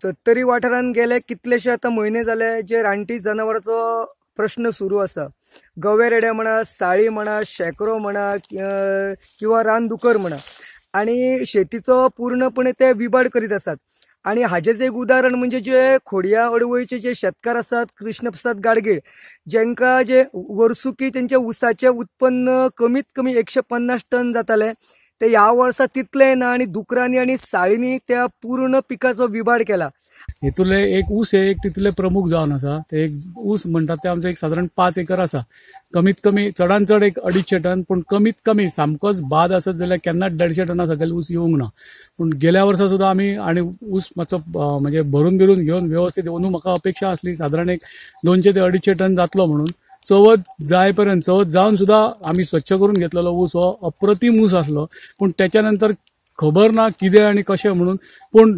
सत्तरी वाठारांत गेले कितलेशे आतां म्हयने जाले जे रानटी जनावरांचो प्रश्न सुरू आसा. गवे रेडे म्हणा, साळी म्हणा, शेकरो म्हणा किंवा रानदुकर म्हणा, आनी शेतीचो पूर्णपणे ते विबाड करीत आसात. आनी हाजेच एक उदाहरण म्हणजे जे खोडया अडवयचे जे शेतकार आसात कृष्णप्रसाद गाडगीळ, जेंका जे वर्सुकी तेंच्या ऊसाचें उत्पन्न कमीत कमी 150 टन जातालें ते ह्या वर्सा तितलें ना आनी दुकरांनी आनी साळींनी त्या पूर्ण पिकाचो विबाड केला. हेतुले एक ऊस हे एक तितले प्रमुख जावन आसा. ते एक ऊस म्हणटात ते आमचो एक सादारण 5 एकर आसा, कमीत कमी चडान चड एक 250 टन, पूण कमीत कमी सामकोच बाद आसत जाल्यार केन्नाच 150 टना सकयल ऊस येवंक ना. पूण गेल्या वर्सा सुद्दां आमी आनी ऊस मातसो म्हणजे भरून बिरून घेवन वेवस्थीत अंदू म्हाका अपेक्षा आसली सादारण एक 200 ते 250 टन जातलो म्हणून. चवथ जाय पर्यंत, चवथ जावन सुद्दां आमी स्वच्छ करून घेतलेलो ऊस हो अप्रतीम ऊस आसलो. पूण तेच्या नंतर खबर ना कितें आनी कशें म्हणून, पूण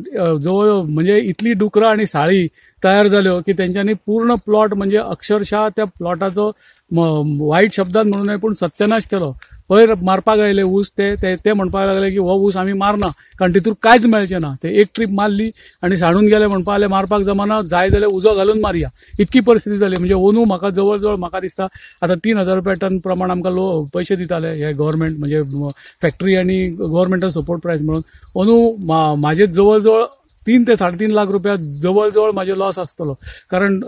जवळ म्हणजे इतली डुकरां आनी साळी तयार जाल्यो की तेंच्यांनी पूर्ण प्लॉट म्हणजे अक्षरशः त्या प्लॉटाचो वायट शब्दान म्हणून न्हय पूण सत्यानाश केलो. पयर मारपाक आयले ऊस ते ते म्हणपाक लागले की हो ऊस आमी मारना कारण तितूर कांयच मेळचें ना. ते एक ट्रीप मारली आनी सांडून गेले, म्हणपाक लागले मारपाक जमाना, जाय जाल्यार उजो घालून मारया, इतकी परिस्थिती जाली. म्हणजे अंदू म्हाका जवळ जवळ म्हाका दिसता आतां 3000 रुपया टन प्रमाण आमकां लो पयशे दिताले हे गव्हर्मेंट म्हणजे फॅक्टरी आनी गव्हर्मेंटान सपोर्ट प्रायस म्हणून. अंदू म्हाजे जवळ जवळ 3 ते 3.5 लाख रुपया जवळ जवळ म्हाजे लॉस आसतलो, कारण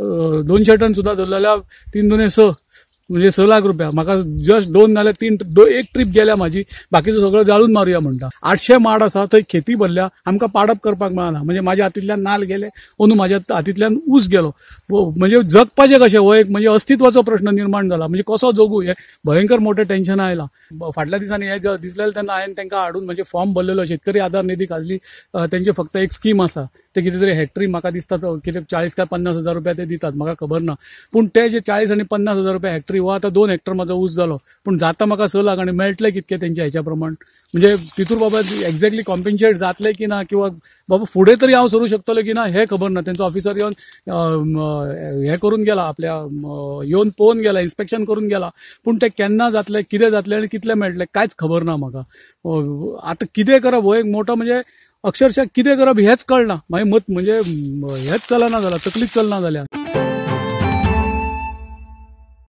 200 टन सुद्दां धरले जाल्यार 3 दुने 6 म्हणजे 6 लाख रुपया म्हाका जस्ट 2 नाल्यार 3 एक ट्रीप गेल्या म्हाजी, बाकीचो सगळो जाळून मारुया म्हणटा. 800 माड आसा थंय खेती भरल्या, आमकां पाडप करपाक मेळना. म्हणजे म्हाज्या हातींतल्यान नाल गेले, अंदू म्हाज्या हातींतल्यान ऊस गेलो. म्हणजे जगपाचें कशें हो एक म्हणजे अस्तित्वाचो प्रश्न निर्माण जाला. म्हणजे कसो जगू हें भयंकर मोठें टेन्शन आयलां. फाटल्या दिसांनी हें दिसलेलें तेन्ना हांवें तांकां हाडून म्हणजे फॉर्म भरलेलो. शेतकरी आधार निधी खाजली तेंची फक्त एक स्कीम आसा, ते कितें तरी हेक्टरी म्हाका दिसता कितें 40 काय 50 हजार रुपया ते दितात, म्हाका खबर ना. पूण ते जे 40 आनी 50 हजार रुपया हेक्टरी हो आतां 2 हेक्टर म्हाजो ऊस जालो, पूण जाता म्हाका 6 लाख आनी मेळटले कितके तेंच्या हेच्या प्रमाण. म्हणजे तितूर बाबा एक्झॅक्टली कॉम्पेन्सेट जातले की ना, किंवा बाबा फुडें तरी हांव सरूं शकतलो की ना हें खबर ना. तेंचो ऑफिसर येवन हें करून गेला, आपल्या येवन पळोवन गेला, इन्स्पेक्शन करून गेला, पूण ते केन्ना जातले, कितें जातलें आनी कितले मेळटले कांयच खबर ना म्हाका. आतां कितें करप हो एक मोठो म्हणजे अक्षरशः कितें करप हेंच कळना. मागीर मत म्हणजे हेंच चलना जालां, तकलीच चलना जाल्या.